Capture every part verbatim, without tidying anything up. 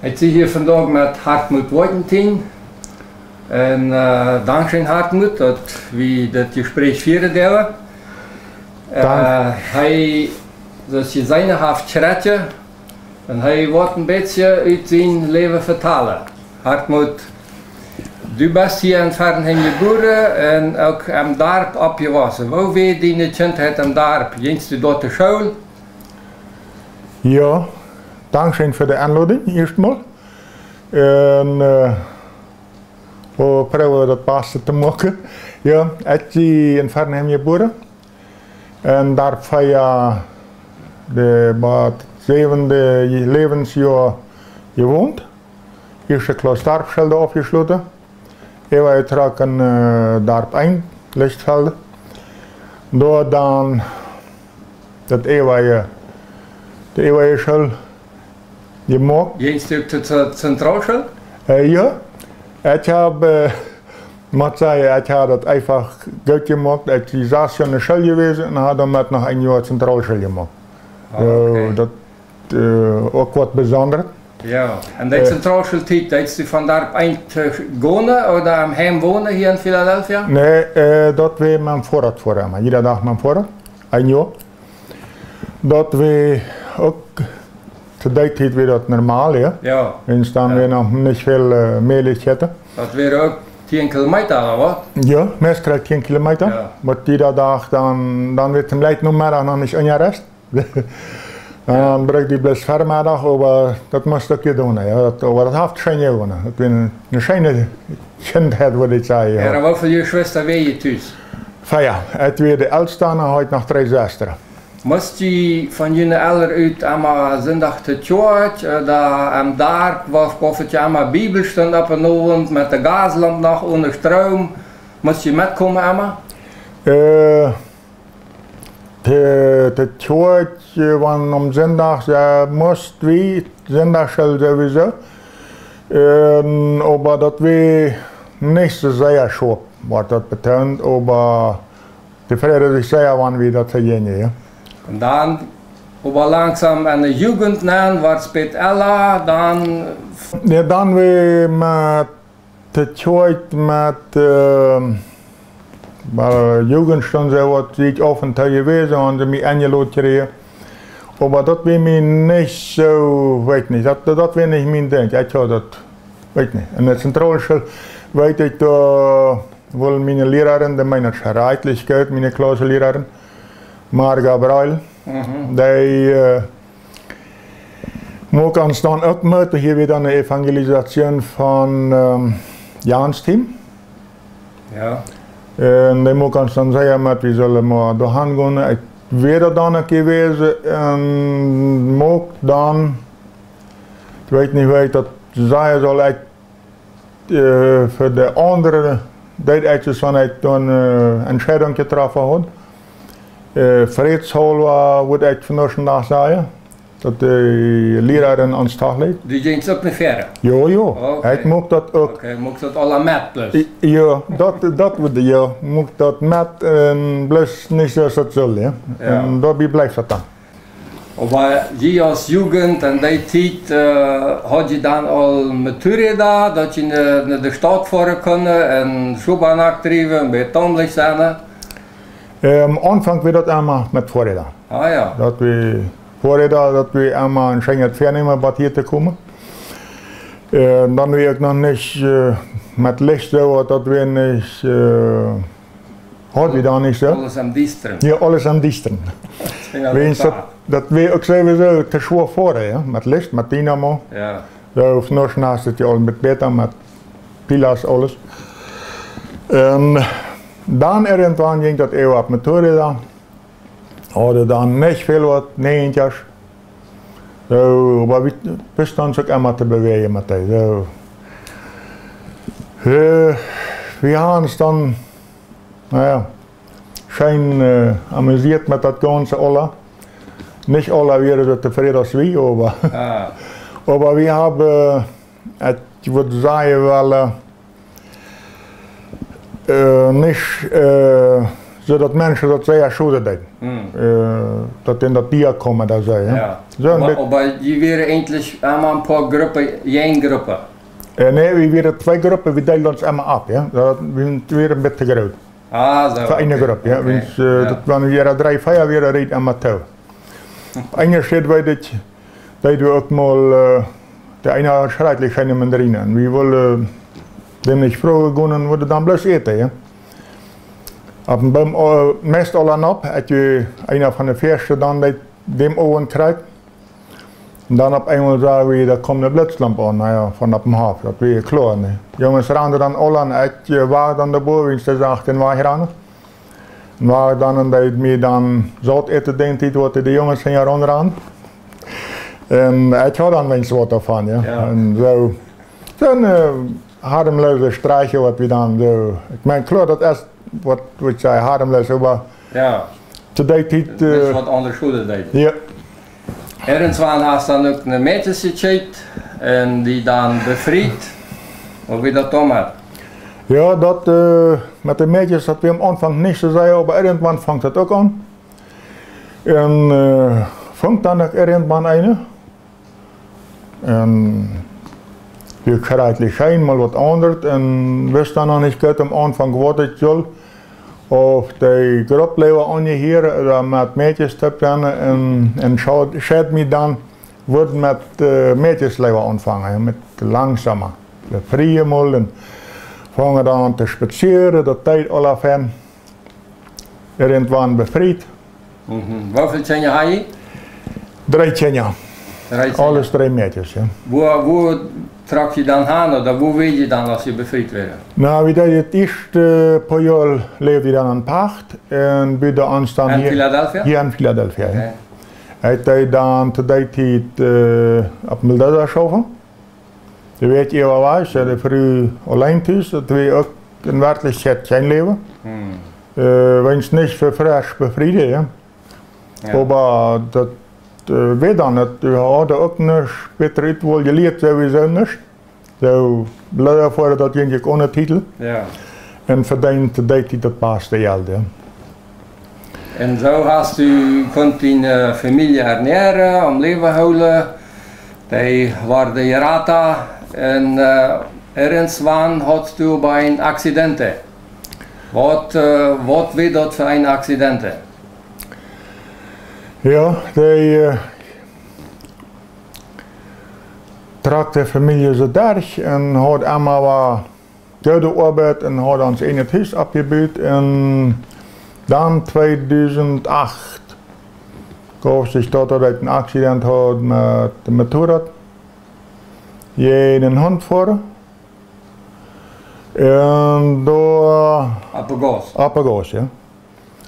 Ekj sie hia vondoag met Hartmut Woitentin. Un, äh, dankscheen, Hartmut, daut wie dit Jespräch fieren doonen. Dank. Äh, hee, soo aus jie seenen, haft Kjretsje. Un hee woat een bät ut sien Läwen vetalen. Hartmut, du best hia en Fernheim jebuaren un uk em Darp oppjewossen. Woo wia diene Kjintheit em Darp? Jinjst du doa to School? Jo, dankscheen fa de Enlodunk ieescht mol. Un, äh, wie proowen daut baste to moaken. Jo, ekj sie en Fernheim jebuaren. Un doa fa, jo, de, bat säwende Läwensjoa jewont. Ieeschte Klauss Darpschool aufjeschloten. Äwa jetrocken, äh, Darp eent, Lichtfelde. Doa dan daut äwaje, de äwaje School jemoakt. Jinjst du uk to Ze-, Zentralschool? Äh, jo. Ekj hab, äh, mott sajen, ekj hab daut eefach goot jemoakt. Ekj sie sas Joa enne School jewast un hab doamet noch een Joa Zentralschool jemoakt. Ah, okay. Soo, daut, äh, uk waut Besondret. Jo, un de, äh, Zentralschooltiet, deedst du von Darp eent, äh, gonen ooda aum Heim wonen hia en Philadelphia? Nä, äh, daut wia met Foarrad foaren, mau jieda Dach met Foarrad, een Joa. Daut wia uk, to dee Tiet wia daut normal, jo. Jo. Un dan, jo, wia noch nich väl, äh, Mäajlichkjeiten. Daut wia uk tieen Kilometa, ooda waut? Jo, meist krakjt tieen Kilometa. Jo. Mau jieda Dach dan, dan wia toom Leit Nomeddach noch nich Unjarrecht. Dan bruckt wie bloos Vemeddach, oba daut must uk jedonen, jo. Daut, oba daut haft scheen jegonen. Daut wia eene, eene scheene Kjintheit, wudd ekj sajen, jo. Jo, dan woo väl Jeschwista wia jie tus? Vea. Ekj wia de elsta un haud noch dree Sestren. Must jie von june Elren ut emma Sindach to Kjoakj, äh, doa aum Darp, wua, wua jie emma Bibelstund opp een Owent met de Gaslomp noch one Stroom? Must jie metkomen emma? Äh, de, de Kjoakj, äh, wan aum Sindach, äh, must wie, Sindachschool sowieso. Ähm, oba daut wia nich soo sea schoap, waut daut betont, oba dee freiden sikj sea, wan wie doa hinjinjen, jo. Un dan, oba langsom enne Jugend nenn, wort bät ella, dan. Jo, dan wia met de Kjoakj met, äh, bie Jugendstund, soo waut, sie ekj auf un too jewast, un see mie enjelot kjrieejen. Oba daut wia mie nich soo, weet nich, daut, daut wia nich mien Dinkj. Ekj haud daut, weet nich. Enne Zentralschool, weet ekj, doa wull miene Lierarin, dee meent daut schrakjlich goot, miene Klauslehrerin, Marga Breil, mhm, dee, äh, muak ons dan uk met, hia wia dan eene Evangelisation von, ähm, Jans Team. Jo. Un dee muak ons dan sajen met, wie sullen mau doa han gonen. Ekj wia dan uk jewast un muak dan, ekj weet nich, woo ekj daut sajen saul, ekj äh, fa de aundre, daut ekj soo, wan ekj dan, äh, Entscheidunk jetroffen haud. Äh, Frädshaul wia, wudd ekj vondoag dän Dach sajen, daut de Lierarin ons toch leet. Du jinjst uk no Fäaren? Jo, jo. Okay. Ekj muak daut uk. Okay, muakst daut aula met bloos? I-, jo, daut, daut wudd, jo, muak daut met, un bloos nich soo aus daut sull, jo. Jo. Un doabie blift daut dan. Oba jie aus Jugend en dee Tiet, äh, haud jie dan aul Motorräda, daut jie no, no de Staut foaren kunnen un Schobanak driewen un bie Tomlich sennen? Äh, aum Aunfank wia daut emma met Foarräda. Ah, jo. Daut wia Foarräda, daut wia emma een scheenet Vänämen, waut hia to komen. Äh, dan wia ekj noch nich, äh, met Licht soo, daut wia nich, äh, haud wie dan nich soo. Aules aum Diestren. Jo, aules aum Diestren. Daut wia, daut wia uk sowieso too schwoa foaren, jo, met Licht, met Dynamo. Jo. Soo, vondoag es daut jo aul een bät bäta met Pilas, aules. Un dan irjentwan jinkj daut äwa opp Motorräda. Hauden dan nich väl waut, Neunzigers. Soo, oba wie, vestonen sikj emma to bewäajen met dee, soo. Äh, wie hauden ons dan, na jo, scheen, äh, amüsieet met daut gaunze aula. Nich aula wieren soo tofräd aus wie, oba, ah, oba wie haben, äh, ekj wudd sajen, wel, äh, äh, nich, äh, Soo daut Menschen daut sea schoden deed. Hm. Äh, daut dee daut Dia komen, daut see, jo. Jo. Soo een Oba, bät- oba jie wieren eejentlich emma een poa Gruppen, jeen Gruppen? Äh, nä, wie wieren twee Gruppen, wie deelden ons emma opp, jo. Daut, wie wieren een bät too groot. Ah, soo, okay. Fa eene Grupp, jo. Okay. Wiels, äh, jo. Daut wan wie dree, vea wieren, reed emma too. Eena Städ weet ekj, deed wie uk mol, äh, de eena schrakjlich scheene Mandarinen. Wie wullen, äh, däm nich froagen gonen, wudden dan bloos äten, jo. Opp een Boom, äh, meist aul aun opp, haud wie eena von de ieeschte dan dee, däm Owent kjrieech. Un dan opp eemol sag wie, doa kjemt eene Blitzlamp aun, na jo, von opp däm Hoff, daut wia kloa, nä. Junges randen dan aul aun, ekj, äh, wia dan de Boa, wiels dee sach dän Wajch rannen. Un wia dan, un dee mie dan saut äten, denkjt hee, waut de Junges hinjaraun rannen. Un ekj haud dan weens waut doavon, jo. Jo. Un soo, soo een, äh, harmlooset Streichje, waut wie dan soo, ekj meen, kloa, daut es waut, waut ekj saj, harmloos, oba Jo. to dee Tiet, Daut es äh, waut aundre Schule deeden. Jo. Irjentwan hast dan uk een Mäakje jekjikjt un die dan befriet. Woo wia daut dan met? Jo, daut, äh, met de Mäakjes, daut wia aum Aunfank nich soo sea, oba irjentwan funk daut uk aun. Un, äh, funk dan uk irjentwan eene. Un wie kjrieejen eenmol waut aundret un wisten dan noch nich goot aum Aunfank, waut et sull. Auf dee Grupp leewa aunjehieren ooda met Mäakjes to sennen un, un schaud-, schaud mie dan, wudd met, äh, Mäakjes leewa aunfangen, jo, met langsoma. Befrieen mol un fungen dan aun to spazieren, daut deed aula fein. Irjentwan befriet. Mhm. Woo väl Kjinja haud jie? Dree Kjinja. Dree Kjinja. Aules dree Mäakjes, jo. Wua, wua trock jie dan han, ooda wua wia jie dan, aus jie befriet wieren? Na, wie deeden daut ieeschte, äh, poa Joa läwd wie dan aun Pacht un buden ons dan hia. En Philadelphia? Hia en Philadelphia, jo. Okay. Ekj deed dan to dee Tiet, äh, opp Mildosa schaufen. Dee wia äwa wajch, jo, de Fru auleen tus, daut wia uk en Werkjlichkjeit kjeen Läwen. Hm. Äh, weens nich fa fresch befriet, jo. Jo. Oba daut, äh, wia dan, daut, wie hauden uk nich bätre Utwoa jelieet, sowieso nich. Soo, leida wia daut eejentlich one Titel. Jo. Un vedeend deed hee daut baste Jelt, jo. Un soo hast du kunt diene Famielje ernäaren, aum Läwen hoolen, dee worden jerat un, äh, irjentwan haudst du bie een Accidente. Waut, äh, waut wia daut fa een Accidente? Jo, dee, äh, trock de Famielje soo derch un haud emma waut goode Oabeit un haud ons een Hus oppjebut. Un dan tweedusent acht gauf sikj daut, daut ekj een Accident haud met, met Motorrad. Jäajen een Hunt foaren. Un doa Opp de Gauss? Opp de Gauss, jo.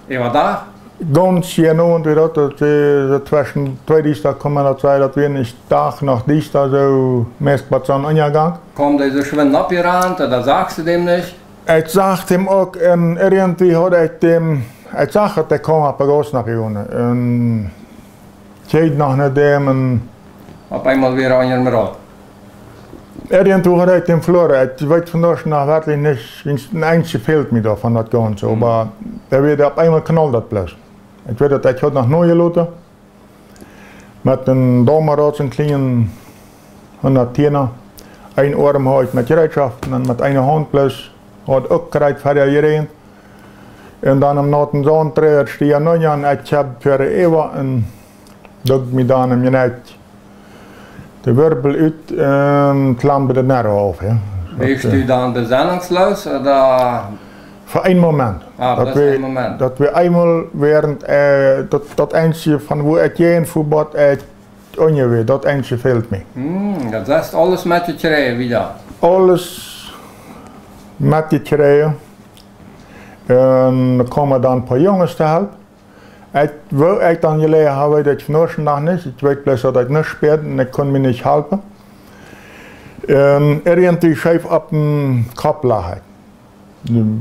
Äwadach? Gaunz jeneiw, un wie daut, daut, äh, daut tweschen twee Diesta kaun eena daut sajen, daut wia nich Dach noch Diesta, soo meist bie Sonnenunjagank. Kjeem dee soo schwind oppjerant, ooda sachst du däm nich? Ekj sach däm uk, un irjentwie haud ekj däm, ekj sach daut dee kjeem opp de Gauss nopp jegonen. Un kjikjt noch no däm un Opp eemol wia hee unja däm Rad. Irjentwua haud ekj däm veloaren. Ekj weet vondoag noch werkjlich nich, wiels een Enjtje fält mie doa von daut Gaunze. Hm. Oba dee wia opp eemol, knald daut bloos. Ekj weet daut, ekj haud noch nojeloten. Met een Daumerad, een kjlienen hundattiena. Een Oarm haud ekj met Jereetschoften un met eene Haunt bloos. Haud uk krakjt ver jeräajent. Un dan aum naten Sauntree, daut stie aun unja, un ekj hab ver äwa un dukj mie dan em Jnekj de Wirbel ut un klamde de Nerv auf, jo. Wieescht du dan besennungsloos, ooda? Fa een Moment. Ah, bloos een Moment. Daut wia eemol wäarent, äh, daut, daut Enjtje von wua ekj jäajen foa, bat ekj unja wia, daut Enjtje fält mie. Hm, daut hast aules metjekjräajen, woo daut? Aules metjekjräajen. Un kjeemen dan een poa Junges to Help. Ekj, woo ekj dan jeläajen hab, weet ekj vondoag noch nich. Ekj weet bloos, daut ekj nuscht spieed un ekj kunn mie nich halpen. Un irjentwie scheef opp dän Kopp lach ekj.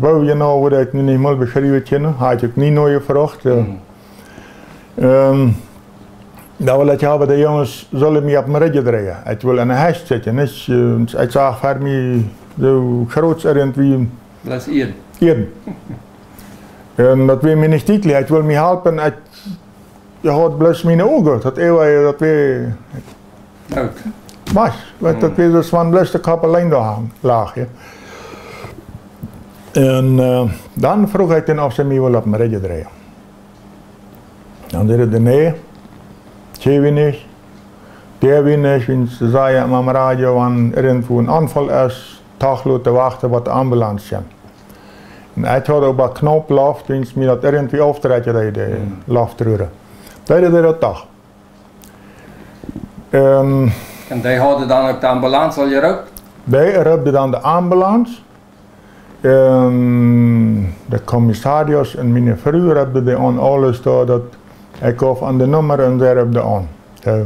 Woo jeneiw, wudd ekj nu nich mol beschriewen kjennen, haud ekj uk nie nojefroacht, jo. Hm. Un dan wull ekj haben, de Junges sullen mie opp dän Rigj dreien. Ekj wull enne Hecht sitten, nich, äh, ekj sach ver mie soo groot irjentwie. Daut es Ieed. Ieed. Un daut wia mie nich dietlich, ekj wull mie halpen, ekj haud bloos miene Uagen, daut äwa, daut wia Doot. Wajch, wiels daut wia soo aus wan bloos de Kopp auleen doa hang, lach, jo. Un, äh, dan fruach ekj dän, auf see mie wullen opp dän Rigjen dreien. Dan säd hee: "Nä, kjenn wie nich, doo wie nich, wiels see sajen emma aum Radio, wan irjentwua een Unfall es, doch loten wachten, waut de Ambulanz kjemt." Un ekj haud oba knaup Loft, wiels mie daut irjentwua aufdrekjen deed, de Loftröhren. Deeden dee daut doch. Ähm, Un dee hauden dan uk de Ambulanz aul jeroopt? Dee reepten dan de Ambulanz. Ähm, de Kommissarius un miene Fru reepten dee aun, aules doa, daut ekj gauf an de Numma un see reepten aun. Soo.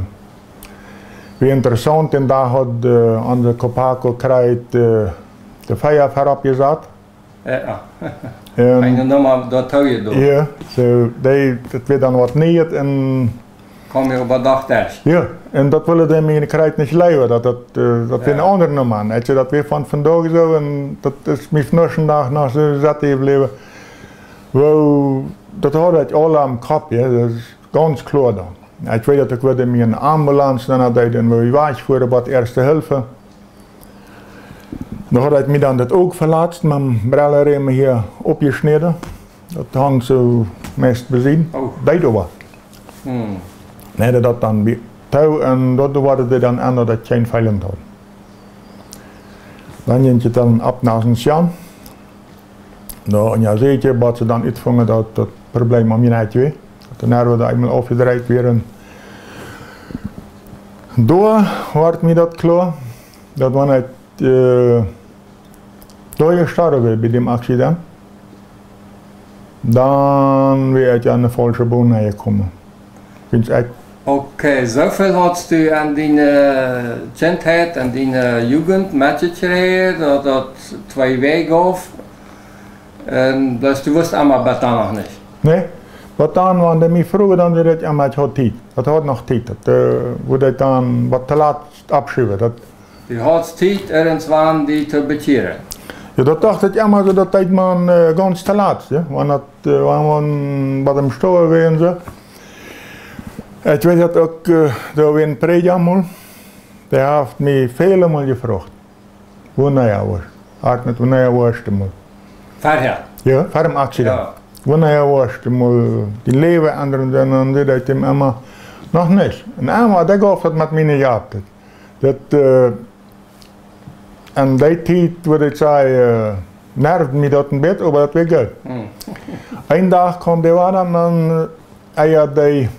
Wia interessaunt, dän Dach haud, äh, onse Kopako krakjt, äh, de Fia veropp jesat. Jo. Ähm, Eene Numma doatoo jedonen. Jo, soo, dee, daut wia dan waut Nieet un Kaum je oba doch derch. Jo, un daut wullen dee mie krakjt nich jleewen, daut, daut, äh, daut wia eene aundre Numma. Ekj säd, daut wia von vondoag soo un daut es mie vondoag dän Dach noch soo sitten jebläwen. Woo, daut haud ekj aul aum Kopp, jo, daut es gaunz kloa dan. Ekj weet, daut ekj wudd mie eene Ambulanz, dan haud ekj dän, woo ekj wajch fuaren, waut Eerste Hilfe. Dan haud ekj mie dan daut Uag veletzt, met dän Brellenräm hia oppjeschnäden. Daut hunk soo meist bie sied. Oh. Deed oba. Hm. Nä, daut dan bie too un daut wia daut dan aun, daut ekj kjeen Feelen haud. Dan jinkj et dan opp no Asunción. Doa, un jo, secha, waut see dan utfungen, daut daut Problem aum Jnekj wia. Daut de Nerven doa eemol aufjedreit wieren. Doa wort mie daut kloa, daut wan ekj, äh, doa jestorwen wia bie däm Accident, dan wia ekj aun de faulsche Bon jekomen. Wiels ekj Okay, soo väl hast du aun diene Kjintheit, aun diene Jugent metjekjräajen, daut daut twee Wäaj gauf. Un daut du wusst emma bat dan noch nich. Nä, bat dan, wan dee mie fruagen, dan säd ekj emma, ekj haud Tiet. Daut haud noch Tiet. Daut, äh, wudd ekj dan waut too lat oppschuwen. Daut Du hast Tiet, irjentwan die to bekjieren. Jo, daut docht ekj emma soo, daut deed maun, äh, gaunz too lat, jo. Wan daut, äh, wan maun bie däm Stoawen wia un soo. Ekj weet daut uk, äh, doa wia een Prädja mol, dee haft mie väle Mol jefroacht: "Wanea woascht, Arnold, wanea woascht du mol?" Verhäa? Jo, ver däm Accident. Jo. "Wanea woascht du mol dien Läwen endren?" Un dan säd ekj am emma: "Noch nich." Un emma, dee gauf daut met miene Jap. Daut, äh, aun dee Tiet, wudd ekj sajen, äh, nerwd mie daut een bät, oba daut wia goot. Hm. Een Dach kaum dee wada un dan, äh, ea dee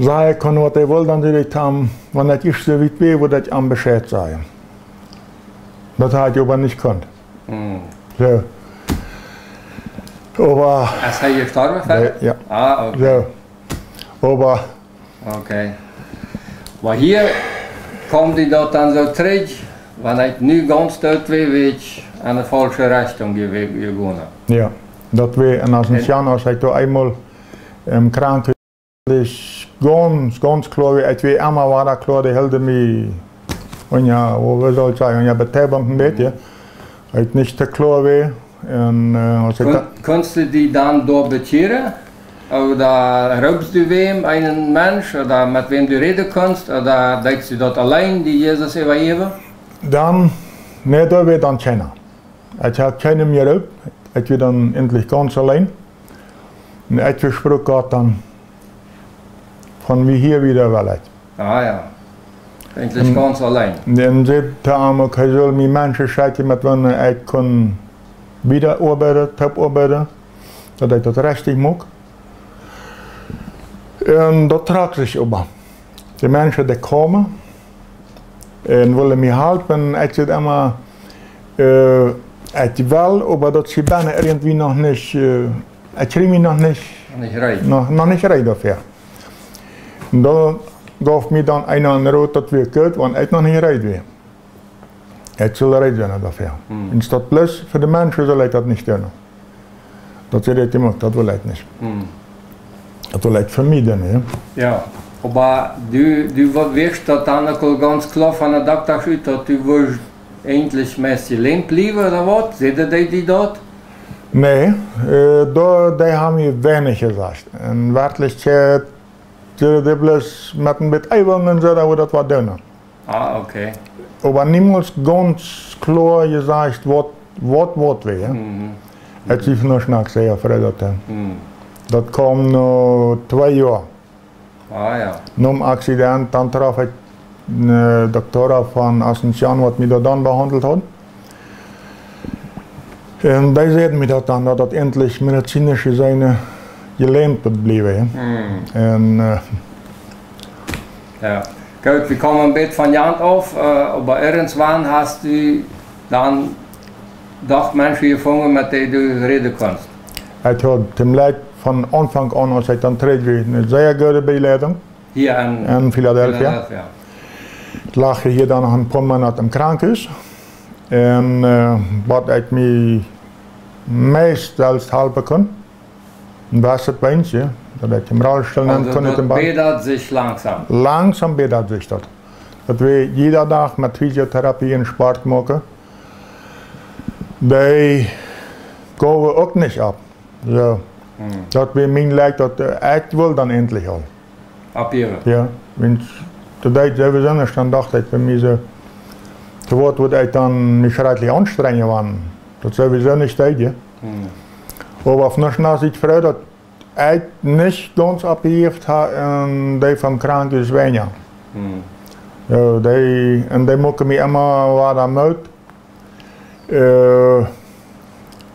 sajen kunn, waut hee wull, dan säd ekj am, wan daut ieescht soo wiet wia, wudd ekj am Bescheid sajen. Daut haud ekj oba nich kunt. Hm. Soo. Oba Es hee jestorwen, Vader? Jo. Ah, okay. Soo. Oba Okay. Oba hia kaum die daut dan soo trigj, wan ekj nu gaunz doot wia, wia ekj aun de faulsche Rechtunk je-, jegonen. Jo, daut wia en Asunción, aus ekj doa eemol em Krankenhuus gaunz, gaunz kloa wia, ekj wia emma wada kloa, dee hilden mie, un jo, woo saul ekj sajen, un jo, Betäubung een bät. Ekj nich too kloa wia. Un, äh, aus ekj Kun-, da- Kunst du die dan doa bekjieren? Ooda roopst du wäm, eenen Mensch, ooda met wäm du räden kunst, ooda deetst du daut auleen, die Jesus äwajäwen? Dan, nä, doa wia dan kjeena. Ekj haud kjeenem jeroopt, ekj wia dan ejentlich gaunz auleen. Un ekj vespruak Gott dan, von hia wieda well ekj. Ah jo. Ejentlich gaunz auleen. Dan säd hee to am uk, hee sull mie Menschen schekjen, met wäm ekj kunn wieda oabeiden, toop oabeiden, daut ekj daut rajcht muak. Un daut trock sikj oba. De Menschen, dee kaumen un wullen mie halpen, ekj säd emma, äh, ekj well, oba daut es bie mie irjentwoo noch nich, äh, ekj kjrie mie noch nich, Noch nich reed. noch, noch nich reed doafäa. Un dan gauf mie dan eena een Rot, daut wia goot, wan ekj noch nich reed wia. Ekj sull reed sennen doafäa. Hm. Un daut bloos fa de Menschen sull ekj daut nich doonen. Daut säd ekj am uk, daut well ekj nich. Hm. Daut well ekj vemieden, jo. Jo, oba du, du wa-, wist daut dan uk aul gaunz kloa von de Doktasch ut, daut du wurscht ejentlich meist jelämt bliewen, ooda waut? Säden dee die daut? Nä, äh, doa, dee haben mie weinich jesajcht. En Werkjlichkjeit, dee, dee bloos met een bät Eewel un soo, daut wie daut waut doonen. Ah, okay. Oba niemols gaunz kloa jesajcht, waut, waut, waut wea. Mhm. Et sie von Schnacks, jo, Fred, daut, äh, mhm, daut kaum no twee Joa. Ah, jo. Nom Akzident, dan trof ekj een, äh, Dokta von Asunción, waut mie doa dan behaundelt haud. Un dee säd mie daut dan, daut daut endlich medizinisch jeseenen jelämt wudd bliewen, jo. Mhm. Un, äh, jo. Goot, wie komen een bät von Jant auf, äh, oba irjentwann hast du dan doch Menschen jefungen, met dee du räden kunst. Ekj haud toom Jlekj von Aunfank aun, aus ekj dan trigj wia, eene sea goode Bejleidunk. Hia en, en Filadelfia. Filadelfia. Ekj lach hia dan noch een poa Moonat em Krankenhus. Un, äh, waut ekj mie meist selfst halpen kunn, un wia et weens, daut ekj em Rollstool nenn kunn, daut bädat sikj langsom. Langsom bädat sikj daut. Daut wie jieda Dach met Physiotherapie un Sport moaken. Dee gauf uk nich opp. Soo. Mhm. Daut wia mien Jlekj, daut, äh, ekj wull dan endlich aul. Oppjäwen. Jo, wiels daut deed sowieso nich, dan docht ekj bie mie soo, to waut wudd ekj dan mie schrakjlich aunstrenjen, wan daut sowieso nich deed, jo. Mhm. Oba von doa aus ekj froo, daut ekj nich gaunz oppjejäft ha un dee vom Krankenhus weinja. Mhm. Jo, dee, un dee muaken mie emma wada Moot. Äh,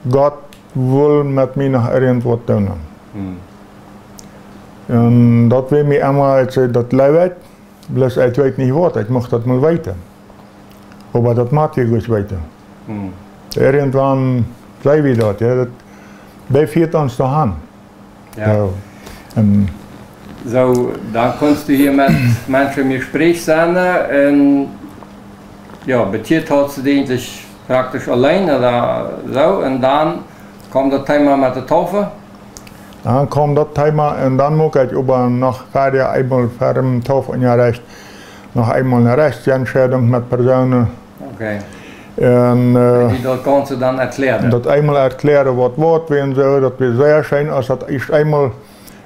Gott wull met mie noch irjentwaut doonen. Mhm. Un daut wia mie emma, ekj säd, daut jleew ekj, bloos ekj weet nich waut, ekj mucht daut mol weeten. Oba daut mott ekj nich weeten. Mhm. Irjentwann jleew ekj daut, jo, daut, dee fieet ons doahan. Jo. Jo. Un soo, dan kunst du hia met Menschen em Jespräch sennen, äh, un, jo, bie die haud see dee eejentlich praktisch auleen ooda soo, un dan kjeem daut Thema met de Taufe. Dan kjeem daut Thema un dan muak ekj oba noch ver de eemol ver däm Taufunjarecht noch eemol eene Rechtsentscheidunk met Persoonen. Okay. Un, äh, die daut Gaunze dan erklären. Daut eemol erklären, waut, waut wea un soo, daut wea sea scheen, aus daut ieescht eemol,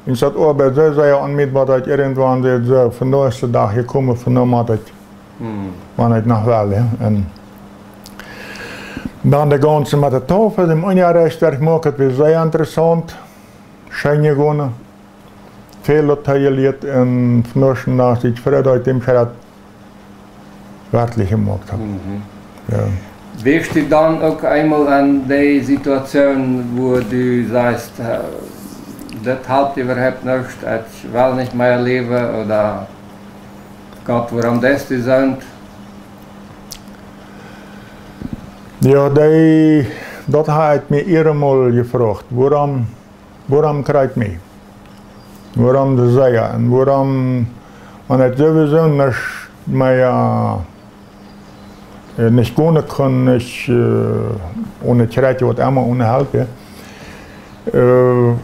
wiels daut Oabeit soo sea aun mie, waut ekj irjentwann säd, soo, vondoag es de Dach jekomen, vondoag mott ekj, hm, wan ekj noch well, jo. Un dan de Gaunze met de Taufe, däm Unjarecht, daut ekj muak, daut wea sea interessaunt, scheen jegonen. Väl daut hee jelieet un vondoag dän Dach sie ekj froo, daut ekj dän Schrett werkjlich jemoakt hab. Mhm. Jo. Wieescht du dan uk eemol en dee Situation, wua du sajchst, äh, dit halpt äwahaupt nuscht, ekj well nich mea läwen, ooda Gott, wuarom deist du soont? Jo, dee, daut hab ekj mie ea mol jefroacht. Wuarom Wuarom kjrieech ekj mie? Wuarom soo sea? Un wuarom, wan ekj sowieso nich mea, äh, nich gonen kunn, nich, äh, one Kjrieech, waut emma, one Help, jo. Äh,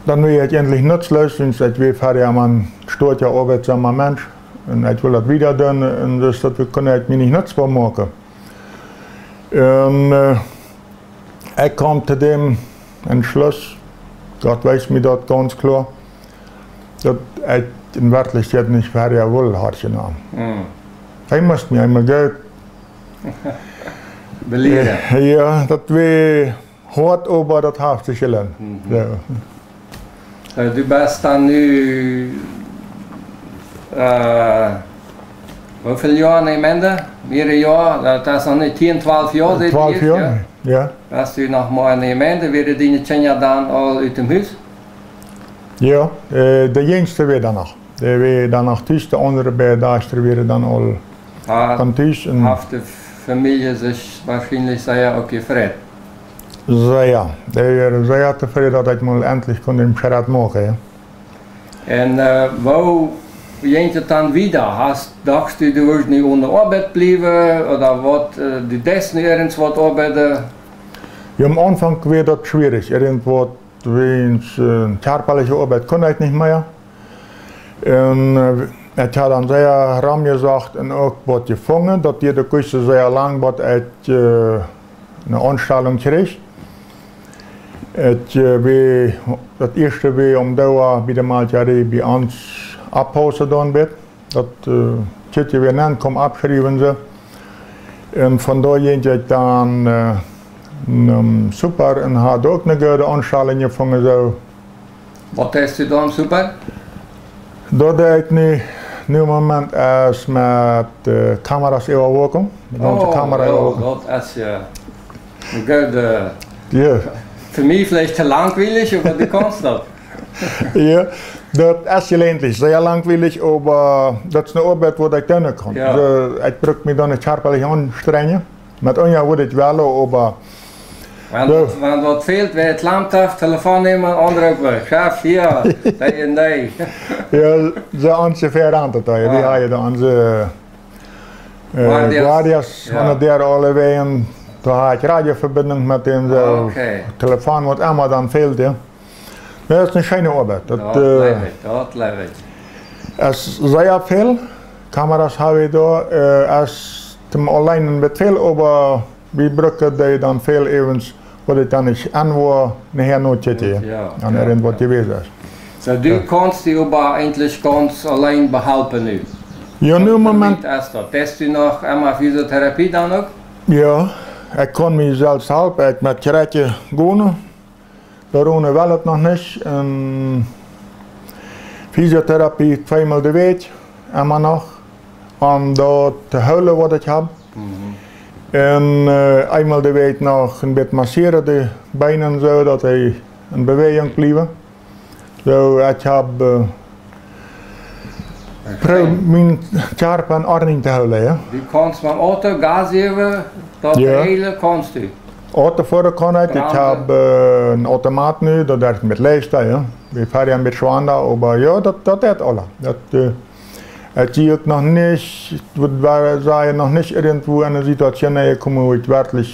dan wia ekj endlich nutzlos, wiels ekj wia verhäa een stoakja, oabeitsoma Mensch. Un ekj wull daut wieda doonen, un dus daut kunn ekj mie nich nutzboa moaken. Un, äh, ekj kjeem to däm Entschluss, Gott wees mie daut gaunz kloa, daut ekj en Werkjlichkjeit nich wada wull horchen aun. Mm. Hee must mie eemol goot belieren. Äh, jo, daut wea hoat, oba daut haft sikj jeloont. Mhm. Jo. Äh, du best dan nu, äh, woo väl Joa aun daut Enj? Mea Joa, daut es noch nich, tieen, twalf Joa, säd du ieescht, jo? Twalf Joa, jo. Best du noch mau aun daut Enj, wieren diene Kjinja dan aul ut däm Hus? Jo, äh, de jinjste wia dan noch. Dee wia dan noch tus, de aundre beid Dajchta wieren dan aul von tus un haft de Famielje sikj woarschienlich sea uk jefreit. Sea. Dee wieren sea tofräd, daut ekj mol endlich kunn dän Schrett moaken, jo. Un, äh, woo jinkj et dan wieda? Hast, dochst du, du wurscht nu one Oabeit bliewen, ooda waut, äh, du deist nu irjentwaut oabeiden? Jo, aum Aunfank wia daut schwierich, irjentwaut, wiels, äh, kjarpaliche Oabeit kunn ekj nich mea. Un, äh, ekj hab dan sea romjesocht un uk waut jefungen, daut dieed uk sea lang, bat ekj, äh, eene Aunstalunk kjrieech. Et, äh, wia, daut ieeschte wia om Doa bie de Malkjarie bie ons oppaussen dan bät. Daut, äh, Kjitje wia nenn, kaum oppschriewen, soo. Un von doa jinkj ekj dan, äh, nom Super un haud uk ne goode Aunstalinj jefungen, soo. Waut deist du dan, Super? Daut doo ekj nu, nu em Moment es met, äh, Kameras Äwawakjunk. Met onse Kamera Äwawakjunk. Oh, jo, daut es jo ne goode, äh, jo, fa mie veleicht too langwielich, oba du kaust daut. Jo, daut es jeläentlich sea langwielich, oba daut es ne Oabeit, waut ekj doonen kaun. Jo. Soo, ekj bruk mie dan nich kjarpalich aunstrenjen. Met Unja wudd ekj wellen, oba wan, jo, daut, wan daut fält, wäa daut Lamp haft, Telefon nämen, aundre opp, Chef, hia, dee un dee. Jo, soo onjefäa rant et doa. Jo. Wie hauden doa onse, äh, guardias, guardias, jo, aun de Däa aule wäajen. Doa haud ekj Radioverbindunk met dän, soo. Ah, okay. Telefon, waut emma dan fält, jo. Jo, daut es ne scheene Oabeit. Daut, daut, äh, jleew ekj, daut jleew ekj. Es sea väl Kameras hab wie doa, äh, es toom auleen een bät väl, oba wie brucken dee dan väl äwens, waut ekj dan nich aun woa, nohäa no kjikjen, jo, aun, jo, irjent waut, jo, jewast es. Soo, du, jo, kaust die oba eejentlich gaunz auleen behalpen nu? Jo, nu em Moment. Woo es daut? Deist du noch emol Physiotherapie dan uk? Jo, ekj kaun mie selfst halpen, ekj met Kjretje gonen. Doaromm well et noch nich. Un Physiotherapie tweemol de Wäakj, emma noch. Om daut to hoolen, waut ekj hab. Mhm. Un, äh, eemol de Wäakj noch een bät massieren, de Been un soo, daut dee en Bewäajunk bliewen. Soo, ekj hab, äh, proow mien Kjarpa en Ordnunk to hoolen, jo. Du kaust met Auto Gas jäwen, daut, jo, de hiele kaust du. Auto foaren kaun ekj. Ekj hab, äh, een Automat nu, daut deit met leichta, jo. Wie foaren een bät schwanda, oba jo, daut, daut deit aules. Daut, äh, ekj sie uk noch nich, ekj wudd sajen, noch nich irjentwua en ne Situation nenjekomen, wua ekj werkjlich,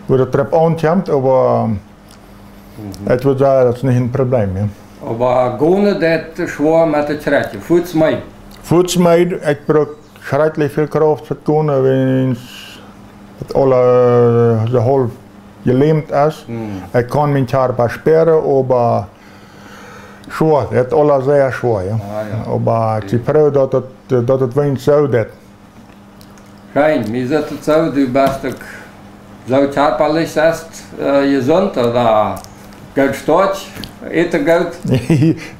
wua daut doaropp aunkjemt, oba, mhm, ekj wudd sajen, daut es nich een Problem, jo. Oba gonen deit schwoa met de Kjretje, fuaz mea. Fuaz mea, ekj bruk schrakjlich väl Krauft fa gonen, wiels et aul, äh, soo haulf jelämt es. Mhm. Ekj kaun mien Kjarpa spieren, oba schwoa, et es aul sea schwoa, jo. Ah, jo. Oba ekj sie froo, daut et, daut et weens soo deit. Fein, mie sitt et soo, du best uk soo kjarpalich, sajchst, äh, jesunt, ooda goot stoakj, ätst goot.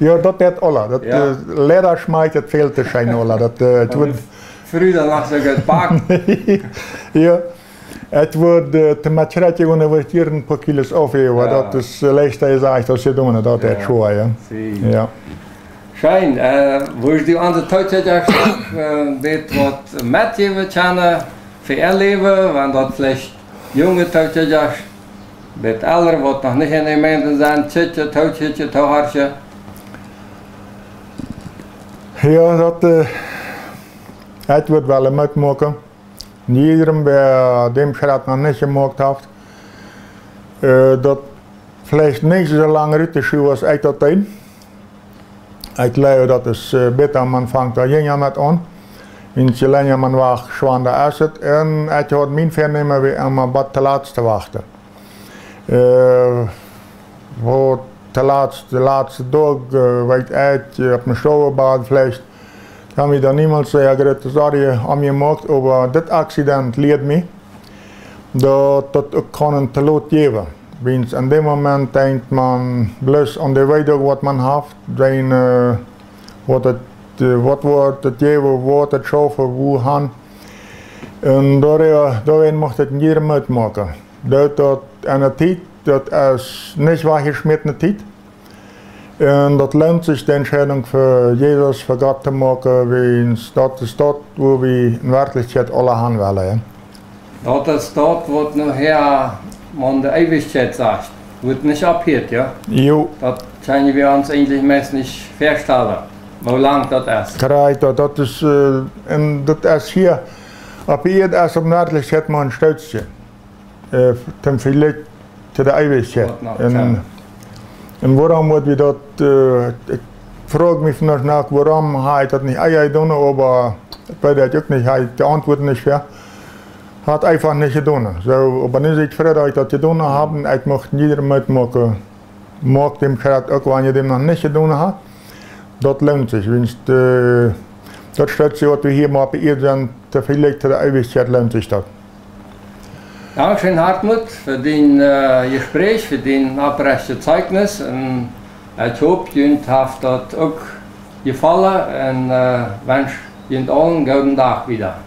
Jo, daut deit aules. Daut, jo, äh, leida schmakjt et väl too scheen aules. Daut, äh, ekj wudd, Fru dan noch soo goot backt. Jo, ekj wudd, äh, to met Kjretje gonen, wudd ekj hia een poa Kilos aufjäwen, jo, daut es, äh, leichta jesajcht aus jedonen, daut deit, jo, schwoa, jo. Sie. Jo. Scheen, äh, wurscht du aun de Tookjikjasch, äh, bät waut metjäwen kjennen fa äa Läwen, wan daut veleicht junge Tookjikjasch, bät eldre, waut noch nich en de Jemeent sent, kjikjen, tookjikjen, toohorchen? Jo, daut, äh, ekj wudd wellen metmoaken. Jiedrem, wäa dän Schrett noch nich jemoakt haft, äh, daut veleicht nich soo lang rut to schuwen aus ekj daut deed. Ekj jleew, daut es, äh, bäta, maun fangt doa jinja met aun. Un je lenja maun wacht, schwanda es et. Un ekj haud mien Väanämen, wia emma bat toolatst to wachten. Äh, wua toolatst, de latste Doag, äh, weet ekj, äh, opp mien Stoawebad veleicht, ekj hab mie doa niemols sea groote Sorjen om jemoakt, oba dit Akzident lieet mie, daut daut uk kaun een Toolot jäwen. Wiels en däm Moment denkjt maun bloos aun de Weedoag, waut maun haft, dan, äh, waut et, äh, waut woat et jäwen, woat et schaufen, wuahan. Un doa, doawäajen mucht ekj jiedrem Moot moaken. Daut, daut enne Tiet, daut es nich wajchjeschmätne Tiet. Un daut loont sikj, de Entscheidunk fa Jesus, fa Gott to moaken, wiels daut es daut, wua wie en Werkjlichkjeit aula han wellen, jo. Daut es daut, waut nohäa maun de Eewichkjeit sajcht, wua et nich ophieet, jo? Jo. Daut kjenn wie ons eejentlich meist nich väastalen, woo lang daut es. Krakjt, daut, daut es, äh, un daut es hia, opp Ieed es opp Werkjlichkjeit mau een Stootskje. Äh, toom Vejlikj to de Eewichkjeit. Waut noch, un, jo. Un wuarom woat wie daut, äh, ekj froag mie vondoag noch, wuarom hab ekj daut nich ea jedonen, oba ekj weet daut uk nich, hab ekj de Auntwuat nich fa. Haft eefach nich jedonen. Soo, oba nu sie ekj froo daut ekj daut jedonen hab, un ekj mucht jiedrem Moot moaken, moakt däm Schratt uk, wan jie däm noch nich jedonen haft. Daut loont sikj. Wiels daut Stootje waut wie hia mau opp de Ieed sent, to väl Licht, to de Eewichkjeit loont sikj daut. Dankscheen, Hartmut, fa dien Jespräch, fa dien opprechtet Zeichnis, un ekj hop junt haft daut uk jefollen, un wensch junt aul een gooden Dach wieda.